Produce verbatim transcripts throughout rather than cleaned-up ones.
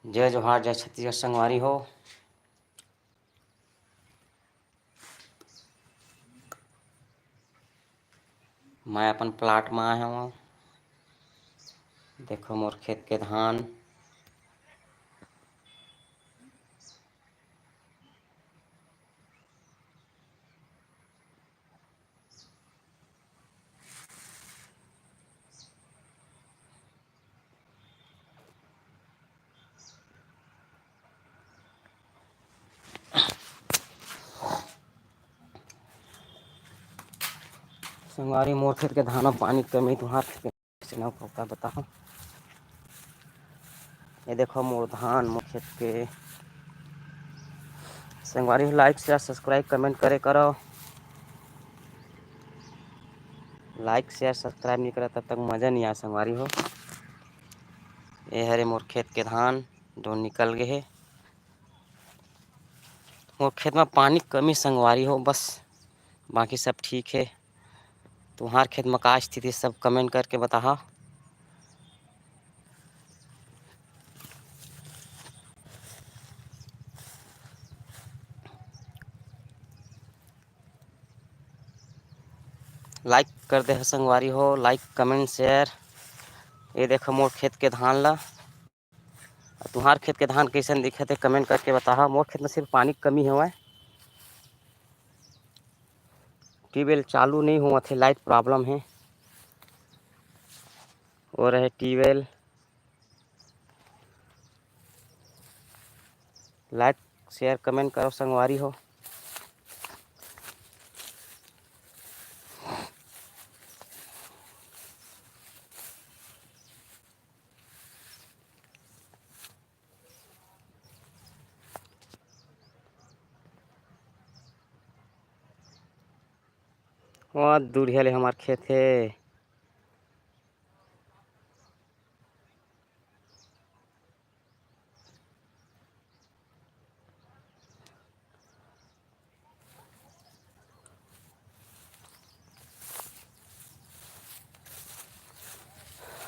जय जोहार, जय छत्तीसगढ़ संगवारी हो। मैं अपन प्लाट म आए हवं। देखो मोर खेत के धान। संगवारी, मोर खेत के धान म पानी कमी, तुंहर खेत के कइसे न होही, बताओ। ये देखो मोर धान, मोर खेत के। संगवारी, like, share, subscribe, comment करे करो। Like, share, subscribe नहीं करा तब तक मजा नहीं आय संगवारी हो। ये हरे मोर खेत के धान, जो निकल गए हे। मोर खेत म पानी कमी संगवारी हो बस, बाकी सब ठीक हे। तुंहर खेत म का स्थिति, सब comment करके बताहा। Like कर दे ह संगवारी हो, like, comment, share। ये देखो मोर खेत के धान ला। तुंहर खेत के धान कइसन दिखत हे, comment करके बताहा। मोर खेत म सिर्फ पानी के कमी हवय, ट्यूबवेल चालू नहीं होवत हे, light problem हे। वो रहे ट्यूबवेल। Like, share, comment करो संगवारी हो। वहाँ दूरिहा ले हमार खेत हे।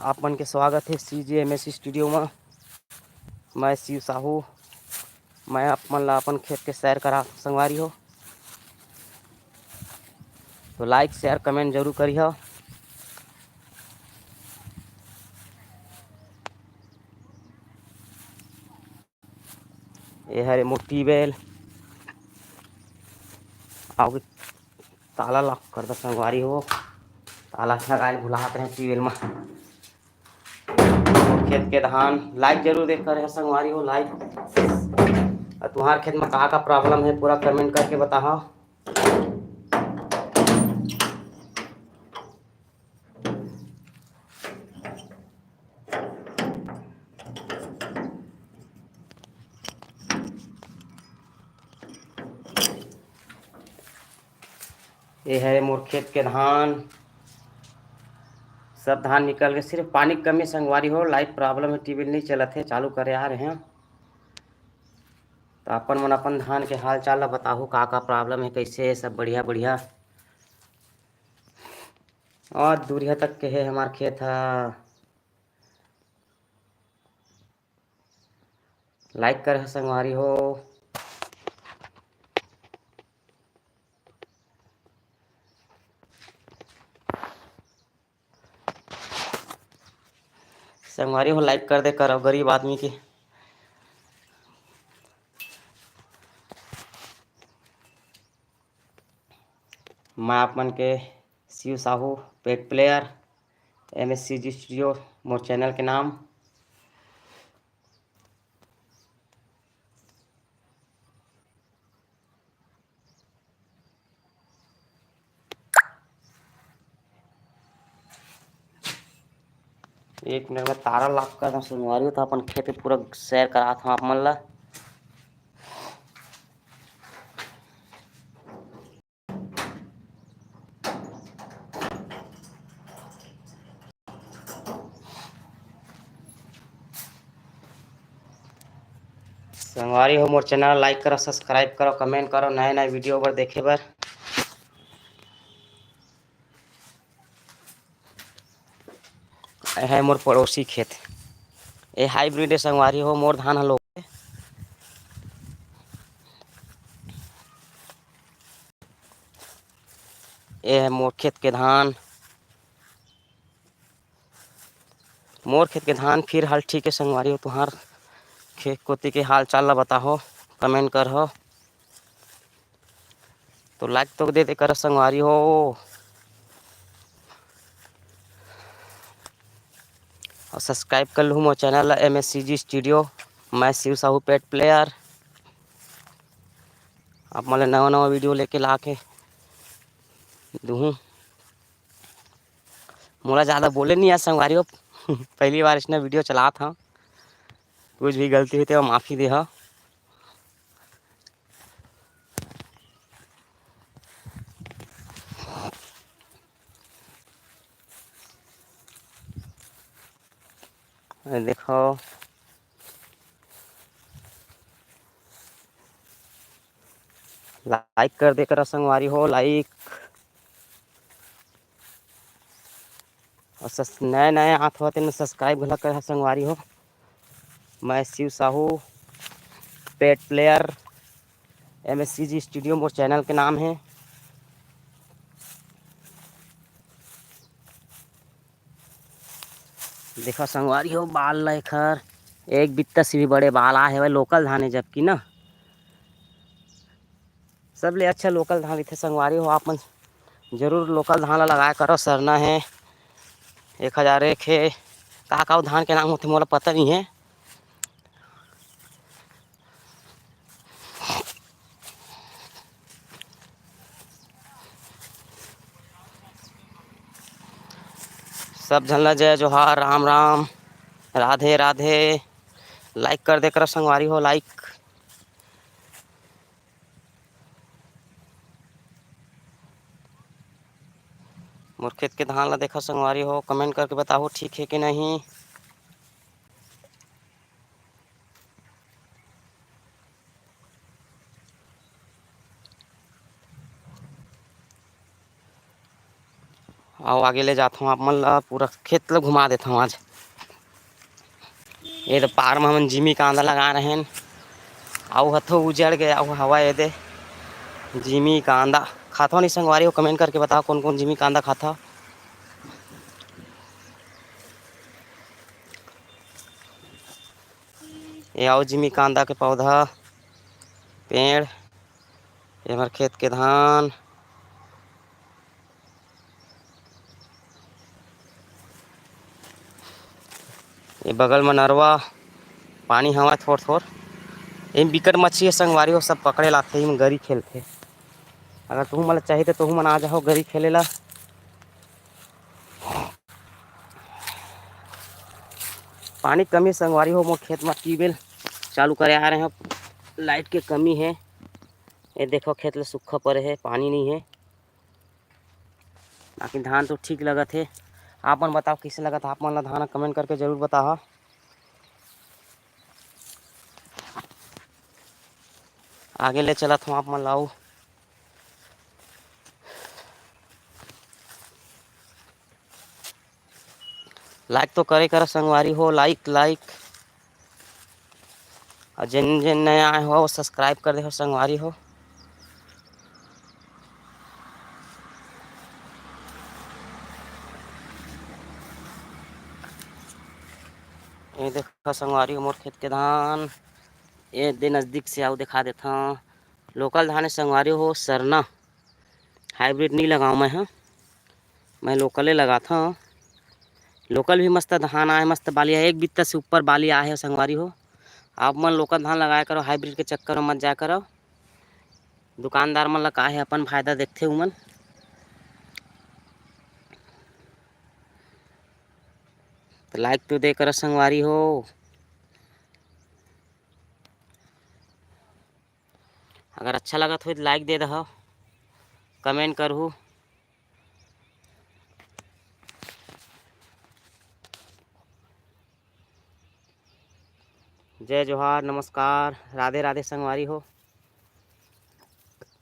आप मन के स्वागत हे CGMS studio म। मैं शिव साहू, मैं आप मन ला अपन खेत के सैर करा संगवारी हो। तो like, share, comment जरूर करिहा। ये हरे मोर ट्यूबवेल। आओ कि ताला lock कर दो संगवारी हो, ताला लगाए भुलात रहे ट्यूबवेल म। खेत के धान like जरूर दे करे संगवारी हो, like। अउ तुंहर खेत म का का problem हे पूरा comment करके बताहा। ये हरे मोर खेत के धान, सब धान निकल के, सिर्फ पानी के कमी संगवारी हो, light problem हे, ट्यूबवेल नहीं चलत हे, चालू करे आ रहे हैं। तो अपन मन अपन धान के हाल चाल ला बताहू, का का problem हे, कैसे हे, सब बढ़िया बढ़िया। और दूरिहा तक के हे हमार खेत हा। Like करे हो संगवारी हो। संगवारी हो, like कर दे करो, गरीब आदमी के। मैं आप मन के शिव साहू, पेट प्लेयर, MSCG studio, मोर channel के नाम। एक मिनट में ताला lock कर दो संगवारी हो, तो अपन खेत के पूरा सैर करात हूँ आप मन ला। संगवारी हो, मोर channel like करो, subscribe करो, comment करो, नए नए video बर देखे बर। ये है मोर पड़ोसी खेत, ए हाइब्रिड ए संगवारी हो, मोर धान ह लोकल ए। ए है मोर खेत के धान। मोर खेत के धान फिर हाल ठीक है संगवारी हो। तुहार खेत कोती के हाल चाल ला बताहो, कमेंट करहो। तो लाइक तो दे दे कर संगवारी हो, और सब्सक्राइब कर लूँ मोर चैनल एम एस सी जी स्टूडियो। मैं शिव साहू पेट प्लेयर, आप मन ला नवा नवा वीडियो लेके ला के दूहूँ। मोला ज़्यादा बोले नहीं आज संगवारी हो, पहली बार इसने वीडियो चलात हूँ, कुछ भी गलती होते वो माफ़ी दे हो। देखो, लाइक कर दे करा संगवारी हो, लाइक। और सस-, नए नए आत हो तेन सब्सक्राइब घला कर संगवारी हो। मैं शिव साहू पेट प्लेयर, एम एस सी जी स्टूडियो मोर चैनल के नाम है। देखो संगवारी हो, बाल ला एखर एक बित्ता से भी बड़े बाल आ हेवय। लोकल धान है जबकि ना, सबले अच्छा लोकल धान रहिथे संगवारी हो। आप मन जरूर लोकल धान ला लगाया करो, सरना है, एक हजार एक है, का का धान के नाम होथे मोला पता नहीं है। सब झन ला जय जोहार, राम राम, राधे राधे। लाइक कर दे करा संगवारी हो, लाइक। मोर खेत के धान ला देखा संगवारी हो, कमेंट करके बताओ ठीक है कि नहीं। आओ आगे ले जात हूँ आप मन ला, पूरा खेत ला घुमा देत हूँ आज। ये तो पार में हमन जिमी कांदा लगा रहे हैं, आऊ हथो उजड़ गए, आऊ हवा ये दे जिमी कांदा खाथो नहीं संगवारी हो, कमेंट करके बताओ कौन कौन जिमी कांदा खाथो। ये आओ जिमी कांदा के पौधा, पेड़, ये हमर खेत के धान। ये बगल म नरवा, पानी हवय थोर थोर। एम बिकट मच्छी हे संगवारी हो, सब पकड़े लाथे, एम गरी खेलथे। अगर तुहू मन ला चाही त तुहू मन आ जाओ गरी खेले ला। पानी कमी संगवारी हो, मोर खेत म ट्यूबवेल चालू करे आ रहे हैं, लाइट के कमी है। ये देखो खेत ल सूखा पड़े है, पानी नहीं है। बाकी धान तो ठीक लगत हे। आप मन बताओ कइसे लगत हे, आप मन ला धान कमेंट करके जरूर बताओ। आगे ले चलत हूँ आप मन लाऊ। लाइक तो करे करो संगवारी हो, लाइक लाइक। और जिन जिन नया आए हो वो सब्सक्राइब कर दे हो संगवारी हो। ये देखो संगवारी हो मोर खेत के धान, ये दे नजदीक से आओ दिखा देता हूँ। लोकल धान है संगवारी हो, सरना हाइब्रिड नहीं लगाओ मैं, हाँ मैं लोकले लगाता हूँ। लोकल भी मस्त धान आए, मस्त बाली आए, एक बित्ता से ऊपर बाली आए है संगवारी हो। आप मन लोकल धान लगाया करो, हाइब्रिड के चक्कर में मत जाया करो। दुकानदार मन ला का हे, अपन फायदा देखथे उमन। तो लाइक तो दे करो संगवारी हो, अगर अच्छा लगत हो तो लाइक दे दहो, कमेंट करहू। जय जोहार, नमस्कार, राधे राधे संगवारी हो।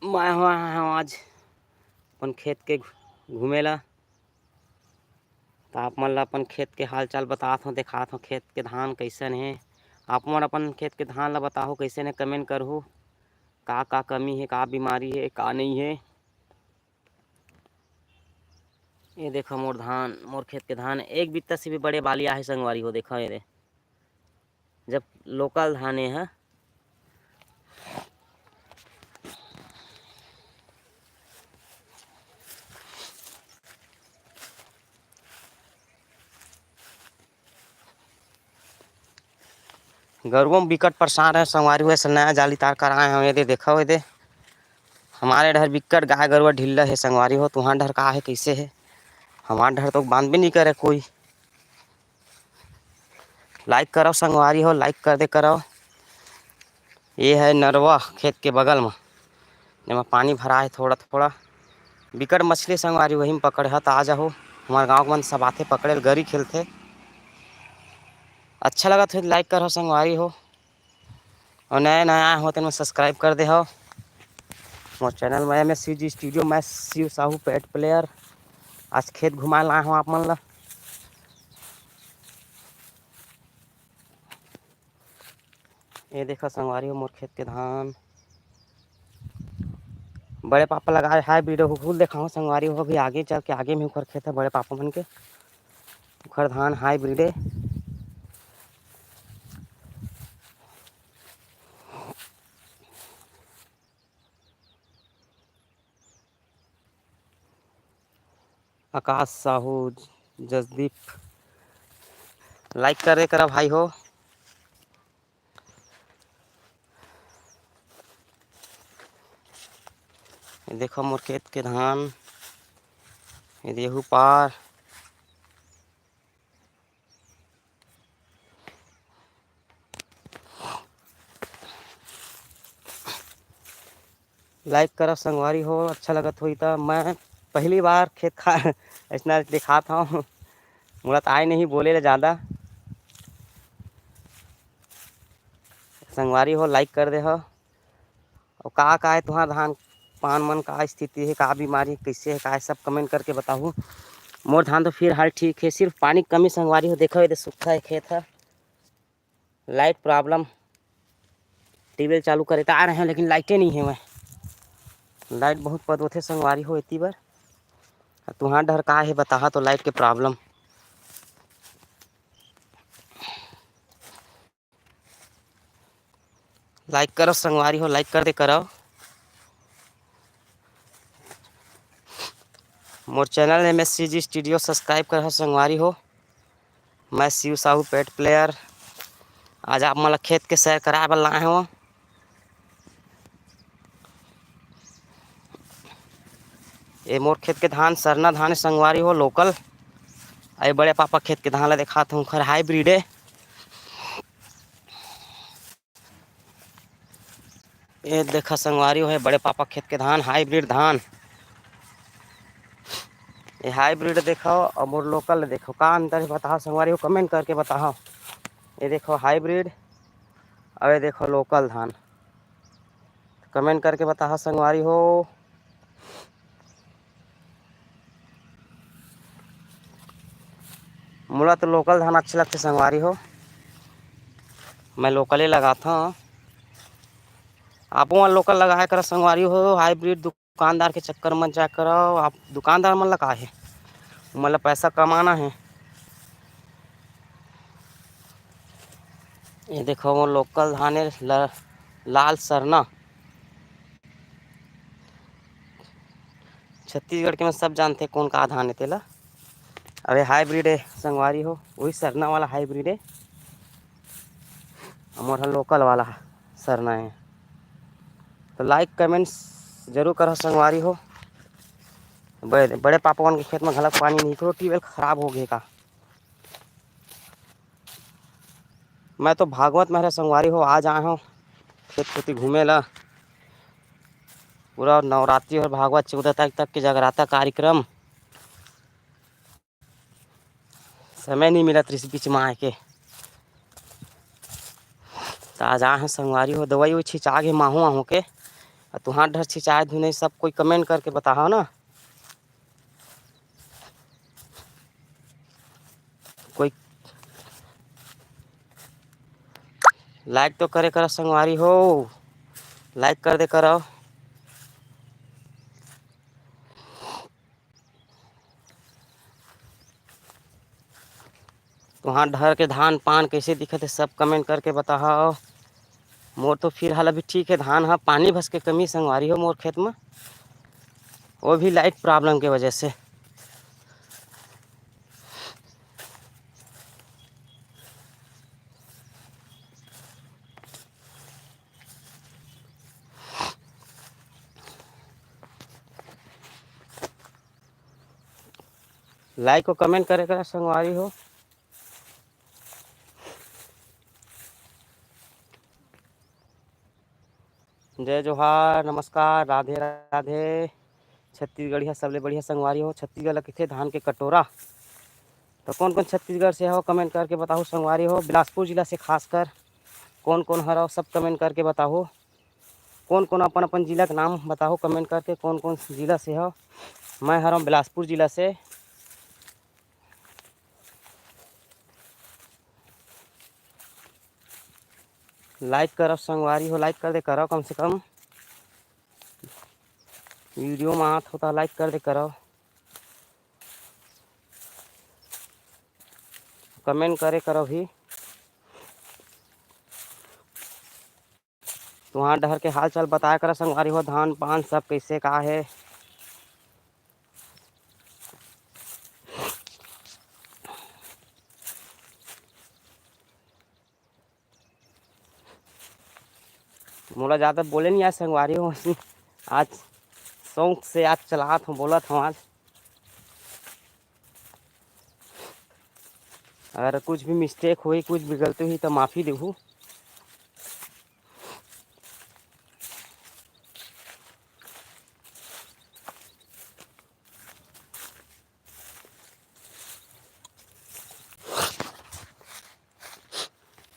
मैं हो आया हूँ आज अपन खेत के घू-, घूमे ला। त आप मन ल अपन खेत के हाल चाल बतात हों, देखात हों, खेत के धान कइसन हे। आप मन अपन खेत के धान ल बताहू कइसन हे, comment करहू, का का कमी हे, का बीमारी हे, का नइ हे। ये देखो मोर धान, मोर खेत के धान एक बित्ता से भी बड़े बाली आहे संगवारी हो। देखो ये दे, जब local धान ये ह। गरुवा म बिकट परेशान रहे संगवारी हो, ऐसे नया जाली तार कराए हवे। ये दे देखो, ये दे हमारे डहर बिकट गाय गरुवा ढिल्ला हे संगवारी हो। तुहार डहर का हे, कइसे हे? हमार डहर तो बांधबे नइ करे कोई। Like करव संगवारी हो, like कर दे करव। ये है नरवा खेत के बगल म, जेमा पानी भरा है थोड़ा थोड़ा। बिकट मछली संगवारी, वही म पकड़े ह, त आ जाहू। हमार गाँव के मन सब आथे पकड़े ल, गरी खेलथे। अच्छा लगत हो like करव संगवारी हो, और नया नया आए हो तेन म subscribe कर दे हो। मोर channel म M S C G studio, मैं शिव साहू pet player। आज खेत घुमाए ला आए हो आप मन ला। ये देखो संगवारी हो मोर खेत के धान, बड़े पापा लगाए hybrid, ओहू ल देखाहूँ संगवारी हो। अभी आगे चल के आगे में ओखर खेत है बड़े पापा मन के, ओखर धान hybrid है। आकाश साहू, जसदीप, like करे करा भाई हो। ये देखो मोर खेत के धान, ये देहू पार। Like करव संगवारी हो, अच्छा लगत होही त। मैं पहली बार खेत खा ऐसना दिखात हूँ, मोला त आए नहीं बोले ले ज़्यादा। संगवारी हो, like कर दे हो। और का का है तुहार धान पान मन, का स्थिति है, का बीमारी, कैसे है, का है, सब comment करके बताहू। मोर धान तो फिलहाल ठीक है, सिर्फ पानी कमी संगवारी हो। देखो ये दे सूखा है खेत है, light problem। ट्यूबवेल चालू करे त आ रहे हैं, लेकिन लाइटे नहीं है। मैं लाइट बहुत पदोथे संगवारी हो एती बर। तुहार डहर का है बताहा तो लाइट के problem। Like करो संगवारी हो, like कर दे करो। मोर channel M S C G studio subscribe कर संगवारी हो। मैं शिव साहू pet player। आज आप मन ला खेत के सैर कराए बर लाए हवं। ये मोर खेत के धान सरना धान है संगवारी हो, local। अरे बड़े पापा खेत के धान ला देखात हूँ, ओखर hybrid है। ये देखा संगवारी हो, बड़े पापा खेत के धान, hybrid धान। ये hybrid देखो और मोर local देखो, का अंतर है बताओ संगवारी हो, comment करके बताओ। ये देखो hybrid और ये देखो local धान, comment करके बताओ संगवारी हो। मोला तो local धान अच्छे लगथे संगवारी हो, मैं local ही लगाथव। आपो मन local लगाए करा संगवारी हो, hybrid दुकानदार के चक्कर मत जाए करो। आप दुकानदार मन ला का हे, ओमन ला पैसा कमाना है। ये देखो वो local धान है ल-, लाल सरना। छत्तीसगढ़ के मन सब जानथे कौन का धान है तेला। अबे hybrid है संगवारी हो, वही सरना वाला hybrid है। मोर ह local वाला सरना है। तो like comments जरूर करो संगवारी हो। बड़े, बड़े पापा मन के खेत में घलक पानी नहीं, तो ट्यूबवेल खराब हो गए का। मैं तो भागवत महरा संगवारी हो, आज आए हो खेत कोती घूमे ला। पूरा नवरात्रि और भागवत चौदह तारीख तक के जगराता कार्यक्रम, समय नहीं मिलत रिहिस बीच में आए के। त आज आए हो संगवारी हो, दवाई वही छिंचा गे माहू आहू के। तुहार डहर छिंचाए धुन नहीं, सब कोई comment करके बताओ ना। Like तो करे करो संगवारी हो, like कर दे करो। तुहार डहर के धान पान कइसे दिखत हे, सब comment करके बताहव। मोर तो फिलहाल अभी ठीक हे, धान ह पानी भस के कमी संगवारी हो मोर खेत म, वो भी light problem के वजह से। Like और comment करे करा संगवारी हो। जय जोहार, नमस्कार, राधे राधे। छत्तीसगढ़िया सबले बढ़िया संगवारी हो। छत्तीसगढ़ ला कहिथे धान के कटोरा। तो कौन कौन छत्तीसगढ़ से हो, comment करके बताहू संगवारी हो। बिलासपुर जिला से खासकर कौन कौन हरव, सब comment करके बताहू। कौन कौन अपन अपन जिला के नाम बताहू comment करके, कौन कौन जिला से हो। मैं हरव बिलासपुर जिला से। Like करव संगवारी हो, like कर दे करव कम से कम। Video में आत हो तो like कर दे करव, comment करे करव भी। तुहार डहर के हाल चाल बताया करा संगवारी हो, धान पान सब कैसे का हे। मोला ज़्यादा बोले नहीं आज संगवारी हो, आज शौक से आज चलात हूँ, बोलत हूँ आज। अगर कुछ भी mistake होही, कुछ भी गलती होही तो माफ़ी देहू।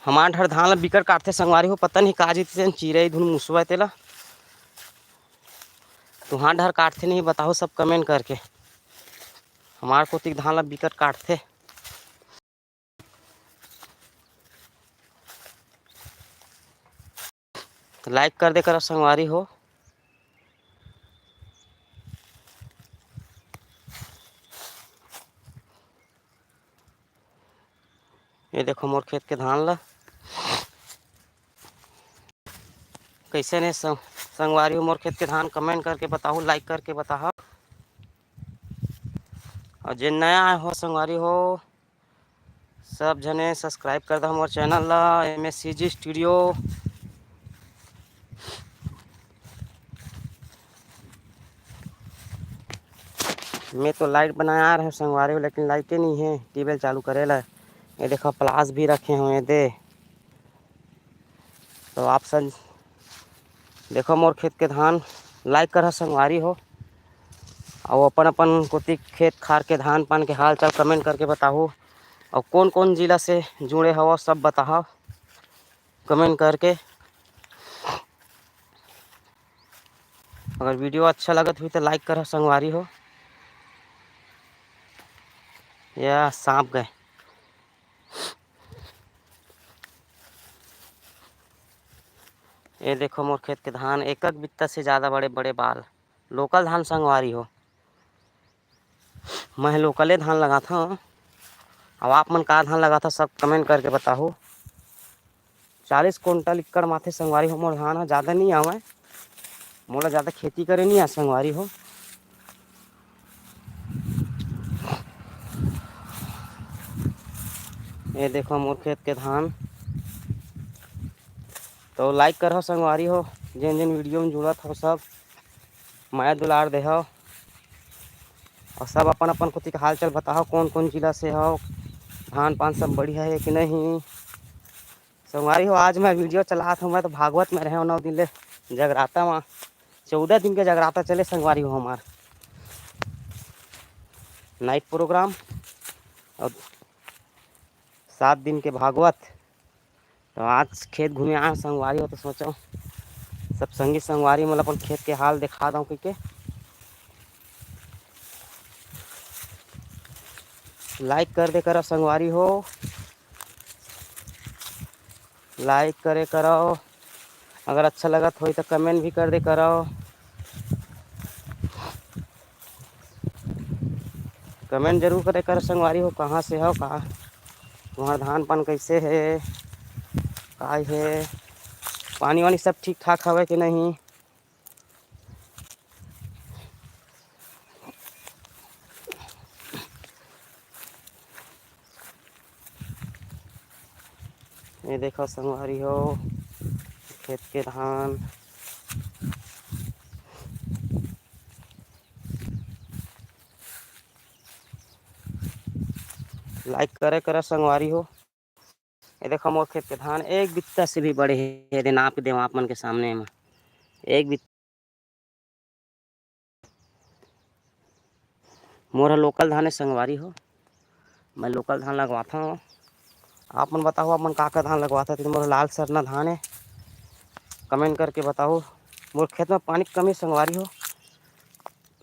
हमार डहर धान ला बिकट काटथे संगवारी हो, पता नहीं का चीज से चिरई धुन मुसवा तेला। तुहार डहर काटथे नहीं बताहू सब comment करके। हमार कोतिक धान ला बिकट काटथे। तो like कर दे करा संगवारी हो। ये देखो मोर खेत के धान ला कैसे ने सं-, संगवारी हो मोर खेत के धान, comment करके बताहू, like करके बताहू। और जे नया आए हो संगवारी हो, सब झने subscribe कर दो हमर channel ला, M S C G Studio। मैं तो light बनाया रहे संगवारी हो, लेकिन लाइटे नहीं है ट्यूबवेल चालू करे ला। ये देखो plus भी रखे हुए दे। तो आप सब देखो मोर खेत के धान, like करहा संगवारी हो, अउ अपन अपन कोती खेत खार के धान पान के हाल चाल comment करके बताहू, अउ कौन कौन जिला से जुड़े हवो सब बताहू comment करके। अगर video अच्छा लगत हुई तो like करहा संगवारी हो। या सांप गए। ये देखो मोर खेत के धान, एक एक बित्ता से ज़्यादा बड़े बड़े बाल। Local धान संगवारी हो, मैं localए धान लगाथव। अब आप मन का धान लगाथव, सब comment करके बताहू। चालीस कुंटल एकड़ माथे संगवारी हो मोर धान ह, ज़्यादा नहीं आवय। मोला ज़्यादा खेती करे नहीं आ संगवारी हो। ये देखो मोर खेत के धान। तो like करहो संगवारी हो, जेन जेन video में जुड़त हो सब, मया दुलार देहो। और सब अपन अपन कोती के हाल चाल बताहो, कौन कौन जिला से हो, धान पान सब बढ़िया है कि नहीं। संगवारी हो, आज मैं video चलात हूँ, मैं तो भागवत में रहे हूँ नौ दिन ले जगराता में, चौदह दिन के जगराता चले संगवारी हो हमार night program और सात दिन के भागवत। तो आज खेत घूमे आए संगवारी हो, तो सोचो सब संगी संगवारी मन ल अपन खेत के हाल दिखा दो कहिके। Like कर दे करा संगवारी हो। like करे करव, अगर अच्छा लगत होही त comment भी कर दे करव। Comment जरूर करे कर संगवारी हो, कहाँ से हो, का तुम्हार धान पान कैसे है, का है, पानी वानी सब ठीक ठाक हवय कि नहीं। ये देखो संगवारी हो, खेत के धान। Like करे करा संगवारी हो। ये देखो मोर खेत के धान एक बित्ता से भी बड़े हे, ये दे नाप के देव आप मन के सामने में। एक बित्ता मोर ह local धान हे संगवारी हो, मैं local धान लगवाथव। आप मन बताओ, आप मन का का धान लगवाथव? तो मोर लाल सरना धान हे, comment करके बताओ। मोर खेत में पानी के कमी संगवारी हो,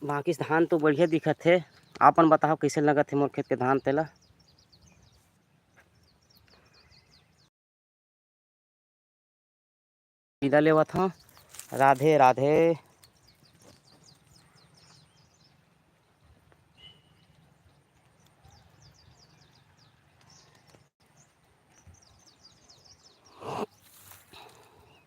बाकी धान तो बढ़िया दिखत हे। आप मन बताओ कैसे लगत हे मोर खेत के धान तेला। विदा लेवत हव। राधे राधे।